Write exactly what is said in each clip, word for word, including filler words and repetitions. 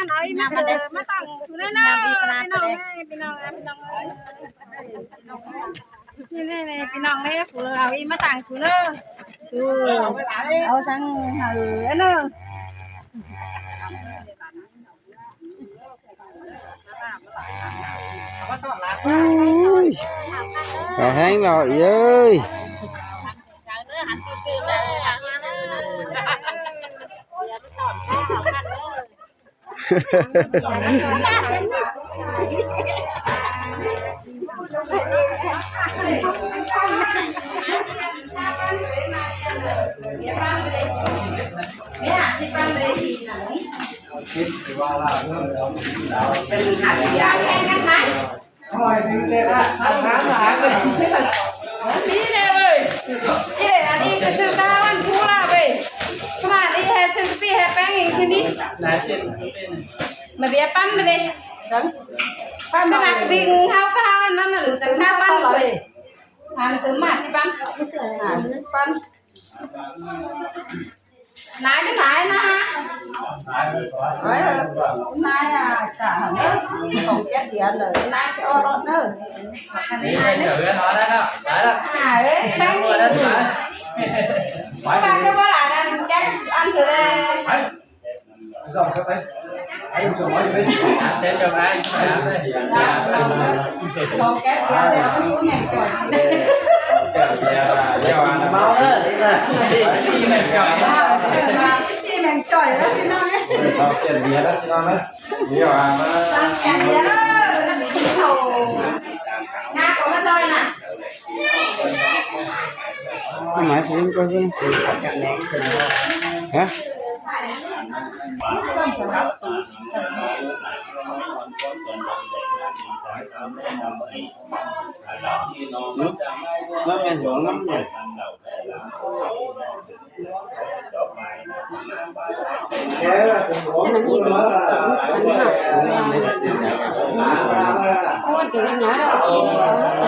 เอาอีมาเถอะ มาตั้งสูนเนอะ พี่น้องเอ้ย พี่น้องเอ้ย พี่น้องเอ้ย นี่ๆๆ พี่น้องเอ้ย สูเอาอีมาตั้งสูนเนอะ สูเอาทั้ง เออ เนอะ Ôi, cả háng lọ ơi. Đi đây ơi. Đi đây, à, đi cái sự ta ăn thú là về. Mà đi hè sự pi hè bánh hình xin đi. Mà bia pan mà đi. Pan mà cái bình hao pa hao ăn nó là được sao pan rồi. Ăn từ mà xin pan. Ăn pan. Nai cái nai na. Ôi, nai à, chả hẳn nữa. Không chết gì ăn rồi, nai cái ô lót nữa. Cái nai nữa. À, đấy, cái nai. Các bạn cứ bảo là ăn, chắc ăn thử đây. Hả? Nó nghe hưởng lắm rồi. Cho nên đi cũng cũng sẽ ăn hả? Ôi, cái này nhớ đâu. Nó sẽ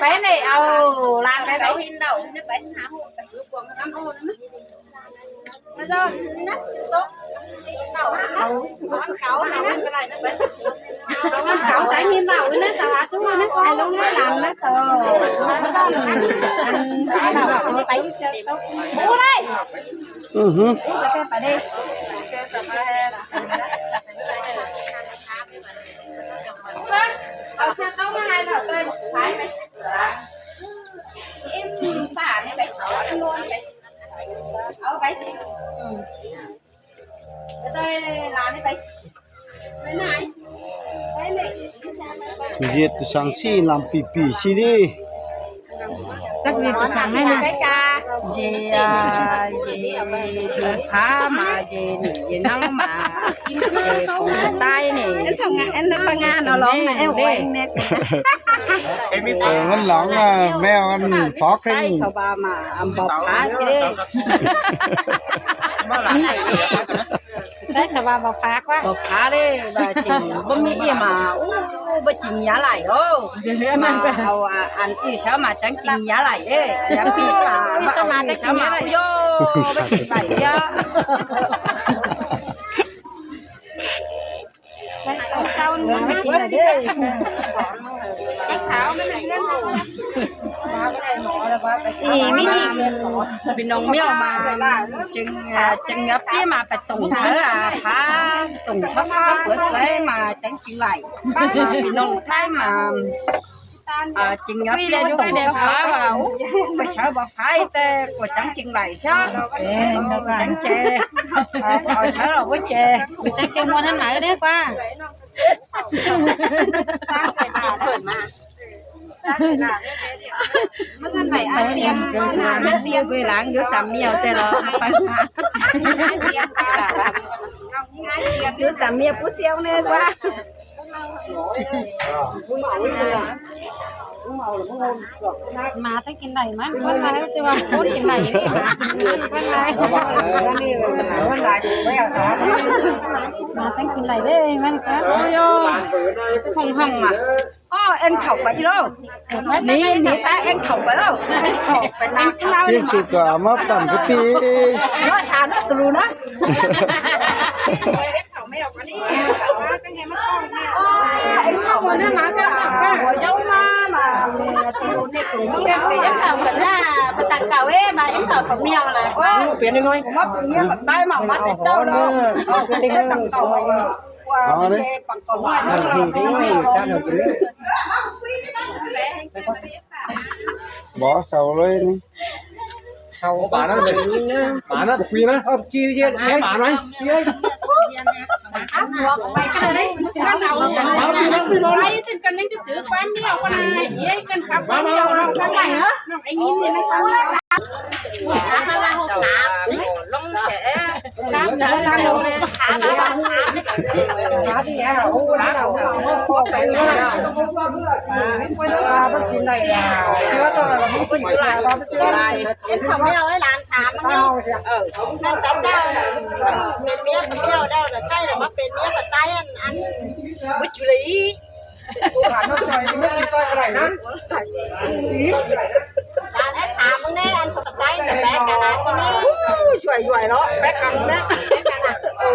Pé ꞌnị au lan pé pé. Cáu tái ꞌnị ꞌnọ ꞌnị, sáo ꞌchu ꞌnị, ai ꞌlống ꞌnị lan ꞌnị, sáo. Ăn sáo ꞌnọ, ăn pé. Ú đay. Ừ hứ. Ú, pé pé đi. Au sia tốc ꞌmá hai lỏ, tôi thái pé. Em pả ꞌnị pé, ăn luôn pé. Au pé. Ừ. Cái tôi làm đi pé. Pé này. Pé này. Dệt sang ꞌsị, làm pì pì ꞌsị đi. Chắc gì tôi sang này nè. Cái ca. Dì, à, dì, dì phá mà, dì nỉ, dì nóng mà. Dì cũng tay nỉ. Em không ngại, em nó băng ngà nó lóng mà, em của anh nè. Ờ, ꞌmắn lóng, à, meo ꞌmắn phó khinh. Sai sao ba mà, ăm bọc phá chứ đi. Sai sao ba bọc phá quá. Bọc phá đi, bà chỉnh bấm mỹ mà, ú, bà chỉnh giá lại đó. Mà, à, ăn ư sao mà chẳng chỉnh giá lại đi. Giá phí mà, sao mà chẳng chỉnh giá lại. Ú dô, bà chỉnh lại giá. Ì, mí nị, ꞌpi ꞌnọng ꞌmeo mà, cheng, à, cheng ꞌnhọp ꞌpi ꞌmá pay tỏng chaư, à, phá, tỏng chaư phá, quế, quế ꞌmá chắng chưng lai. Pi ꞌnọng Thái ꞌmá, à, cheng ꞌnhọp ꞌpi ꞌmá tỏng chaư phá, à, ú, pay chaư báu phá, té ꞌcọ chắng chưng lai sia. Chắng che, à, ꞌcọ chaư lỏ ꞌcọ che, chắng che ꞌmuôn ꞌhăn nả ꞌnị ꞌquá. Ôi, ăn tiêm, ăn tiêm, ꞌdứa chăm ꞌmeo té lỏ. ꞌDứa chăm ꞌmeo pú siêu ꞌnị ꞌquá. ꞌMá té kin đảy ꞌmắn, ꞌcốn lai, chứ ꞌva ꞌcốn kin đảy ꞌnị, ꞌmá kin ꞌmắn, ꞌcốn lai. ꞌMá chắng kin đảy đé, ꞌmắn ꞌquá. Ôi dô, chứ không hỏng mà. Ơ, ăn khảu pay ꞌlô. Nỉ, nỉ ta ăn khảu pay ꞌlô. Ăn khảu pay nả. Tiên sụt cả ꞌmá tẳm cái pi. Nó sao nó tù nả. Ăn khảu meo ꞌnị. Ơ, ăn khảu meo ꞌnị. Ôi dô ꞌmá, ꞌmá tù nả, tù nả. Ăn khảu pay nả, pay tặng khảu ê, ꞌmá ăn khảu meo nả ꞌquá. Nó pên ꞌnị ꞌnọi. ꞌMá pên ꞌnị ꞌmá tai ꞌmá, ꞌmá té chảu ꞌnọ. Ơ, cái tặng khảu. Đó đấy. Bó sau đấy. Sau bà nó, bà nó quỳ nó, ơ, quỳ gì, cái bà nó. Ăn khảu meo ơi, lan tham ꞌmắn ꞌnị. Căn ta chảu, pên ꞌmía pay ꞌmeo đaư, ꞌtẹ ꞌtẹ ꞌmá pên ꞌmía pay ꞌtẹ ăn, ăn báu chứ đảy. Lan ơi, tham ꞌmắn ꞌnị, ăn pay ꞌtẹ, pay ꞌcắn nả ꞌsịn ꞌnị. Ú, djuai djuai ꞌnọ, pay ꞌcắn ꞌnị, pay ꞌcắn nả. Ừ.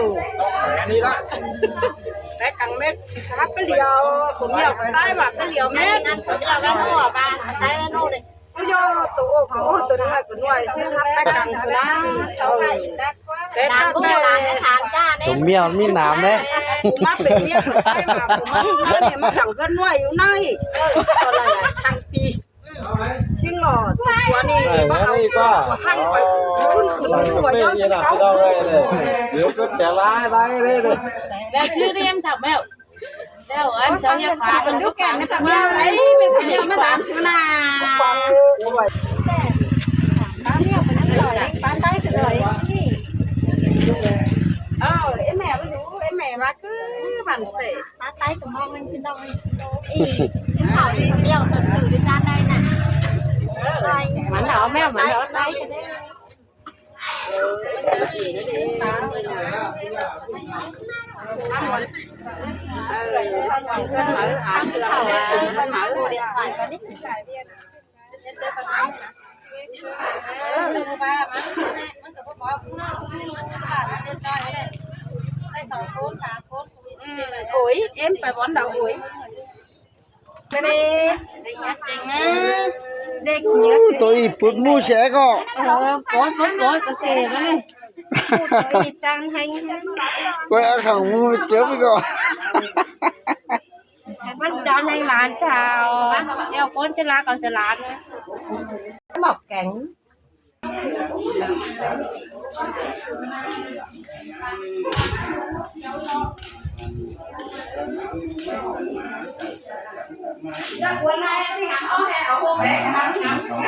Pay ꞌcắn mết, hắp pay ꞌliêu, khảu meo pay ꞌtẹ ꞌmá pay ꞌliêu mết. Ăn khảu meo ꞌvạy ꞌnọ, ꞌvạy ꞌtẹ ꞌvạy ꞌnọ đê. Ôi dô, tô ốp, tô ốp, tô ꞌnọi, tô ꞌnọi, ꞌsứ hắp pay ꞌcắn tô nả. Tết ꞌtẹ. Tô ꞌmeo ꞌmí nắm đé. Ơ, ꞌmá pên ꞌmía pay ꞌtẹ ꞌmá, ꞌmá ꞌnọi, ꞌmá lăng ꞌcọ ꞌnọi ꞌnị. Ơ, tô lai săng pi. Chính lỏ, tô sua ꞌnị, ơ, ꞌmá hảư ꞌnị ꞌquá. Hăng ꞌquá, khửn khửn ꞌquá, yau săng ꞌcọ. Điêu cướp té lai lai đé đé. Đe chứ đi em thăm meo. Đeo ăn cháu hiệp khóa con giúp kèm với thằng Mèo đấy, với thằng Mèo mới dám chứ nà. Bán tay cái rồi. Ờ, em mẹ với chú, em mẹ mà cứ bàn sể. Tay ꞌcọ ꞌmong ꞌnặn ꞌcọ ꞌnọng ꞌnị. Ê, ꞌnị hảư đi ꞌcọ ꞌlẹo ꞌcọ sửa đi ꞌtan đây nả. Mắn đỏ meo, mắn đỏ tay. Ôi, em phải bón đậu ổi. Cái này, ꞌnhá chêng ꞌnhá. Đếc ꞌnhá. Ú, tôi iput ꞌmu sia ꞌcọ. Ờ, bón, bón, bón, có thể bón này. Tôi ăn khẳng ꞌmu chớp ꞌcọ. Bón cho anh làm sao? Đeo cuốn chứ lá còn sẽ làm nữa. Mọc cảnh.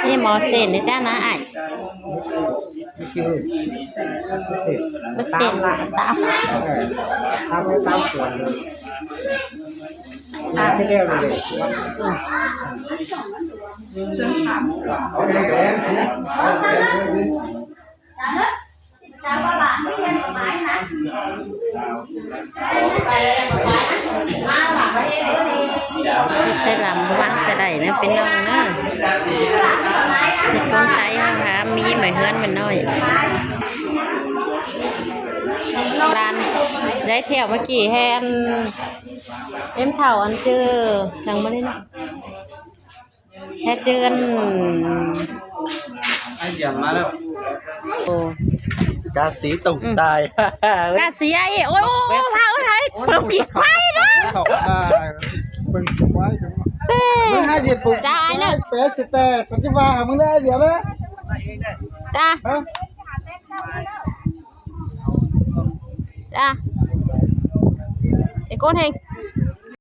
ꞌI mo sên ꞌnị ꞌchá ꞌná ải. Bớt sên, tám. Tám. Tết lắm ꞌmá ꞌsá đảy ꞌnớ ꞌpi ꞌnọng ꞌnớ. Mết ꞌcốn Tay ꞌháu hả, ꞌmí mảy ꞌhướn mết ꞌnọi. Lan giới thiệu ꞌmá ꞌki ꞌhẹn. Em Thảo ăn ꞌchư, săng ꞌmá ꞌnị ꞌnớ. Hét chứ ăn. Anh Diệm mà đâu. Ồ. Ca sĩ tổng tài. Ca sĩ ấy, ôi, ôi, ôi, Thảo ơi, Thảo ơi, ôi, ôi, ôi, khoai đó. Tổng tài. Bưng khoai đúng không? Thế. Bưng hai Diệm tổng tài. Chào anh ạ. Bé sẽ tè, sao chứ ba hả, bưng đây Diệm đấy. Chào. Hả? Chào. Ê, con Hên.